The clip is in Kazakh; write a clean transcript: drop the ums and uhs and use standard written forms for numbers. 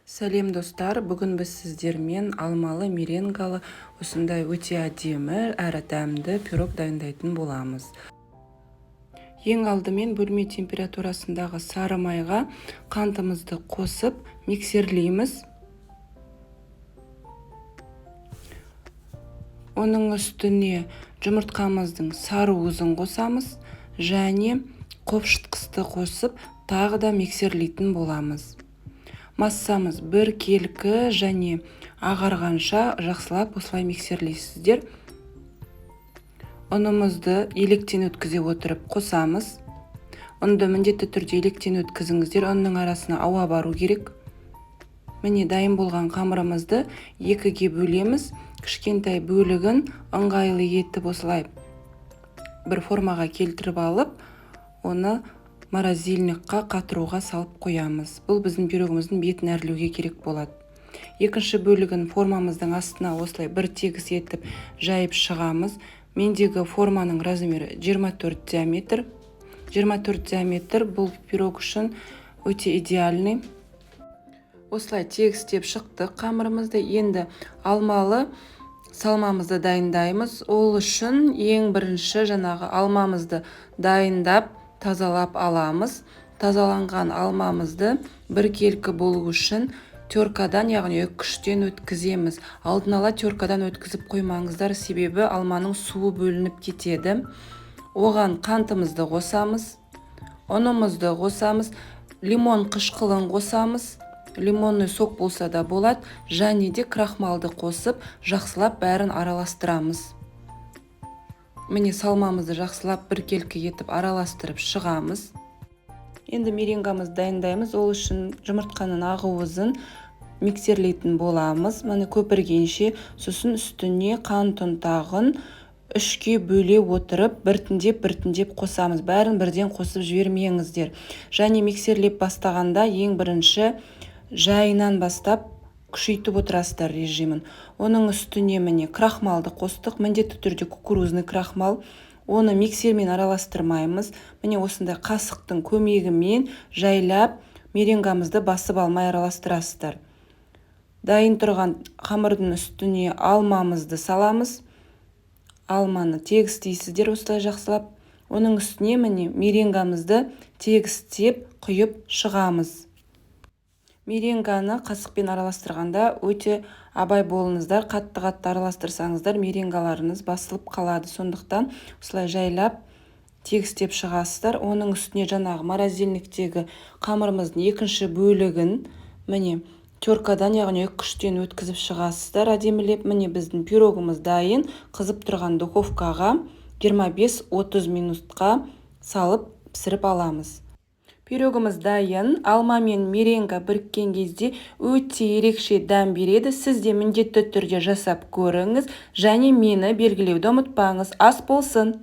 Сәлем, достар! Бүгін біз сіздермен алмалы, меренгалы осындай өте әдемі әрі дәмді пирог дайындайтын боламыз. Ең алдымен бөлме температурасындағы сары майға қантымызды қосып миксерлейміз. Оның үстіне жұмыртқамыздың сары уызын қосамыз және қопшытқысты қосып, тағы да миксерлейтін боламыз. Массамыз біркелкі және ағарғанша жақсылап осылай миксерлейсіздер. Ұнымызды електен өткізе отырып қосамыз. Ұнды міндетті түрде електен өткізіңіздер, ұнның арасына ауа бару керек. Міне, дайын болған қамырымызды екіге бөлеміз. Кішкентай бөлігін ыңғайлы етіп осылай бір формаға келтіріп алып, оны морозильникқа қатыруға салып қоямыз. Бұл біздің пирогымыздың бетін әрлеуге керек болады. Екінші бөлігін формамыздың астына осылай бір тегіс етіп жайып шығамыз. Мендегі форманың размері 24 диаметр. 24 диаметр бұл пирог үшін өте идеальный. Осылай тегістеп шықтық қамырымызды. Енді алмалы салмамызды дайындаймыз. Ол үшін ең бірінші жаңағы алмамызды дайындап, тазалап аламыз. Тазаланған алмамызды біркелкі болу үшін теркадан, яғни үккіштен өткіземіз. Алдын ала теркадан өткізіп қоймаңыздар, себебі алманың суы бөлініп кетеді. Оған қантымызды қосамыз, ұнымызды қосамыз, лимон қышқылын қосамыз, лимонный сок болса да болады, және де крахмалды қосып, жақсылап бәрін араластырамыз. Міне, салмамызды жақсылап біркелкі етіп араластырып шығамыз. Енді меренгамызды дайындаймыз. Ол үшін жұмыртқаның ақ уызын миксерлейтін боламыз. Міне, көпіргенше, сосын үстіне қант ұнтағын үшке бөле отырып, біртіндеп біртіндеп қосамыз. Бәрін бірден қосып жібермеңіздер. Және миксерлеп бастағанда ең бірінші жайынан бастап күшейтіп отырасыздар режимін. Оның үстіне, міне, крахмалды қостық, міндетті түрде кукурузный крахмал. Оны миксермен араластырмаймыз. Міне, осындай қасықтың көмегімен жайлап, меренгамызды басып алмай араластырасыздар. Дайын тұрған қамырдың үстіне алмамызды саламыз. Алманы тегістейсіздер осылай жақсылап. Оның үстіне, міне, меренгамызды тегістеп құйып шығамыз. Меренганы қасықпен араластырғанда өте абай болыңыздар. Қатты-қатты араластырсаңыздар, меренгаларыңыз басылып қалады. Сондықтан осылай жайлап тегістеп шығасыздар. Оның үстіне жаңағы морозильниктегі қамырымыздың екінші бөлігін, міне, теркадан, яғни үккіштен өткізіп шығасыздар әдемілеп. Міне, біздің пирогымыз дайын. Қызып тұрған духовкаға 25-30 минутқа салып пісіріп аламыз. Пирогымыз дайын. Алма мен меренга біріккен кезде өте ерекше дәм береді. Сіз де міндетті түрде жасап көріңіз және мені белгілеуді ұмытпаңыз. Ас болсын!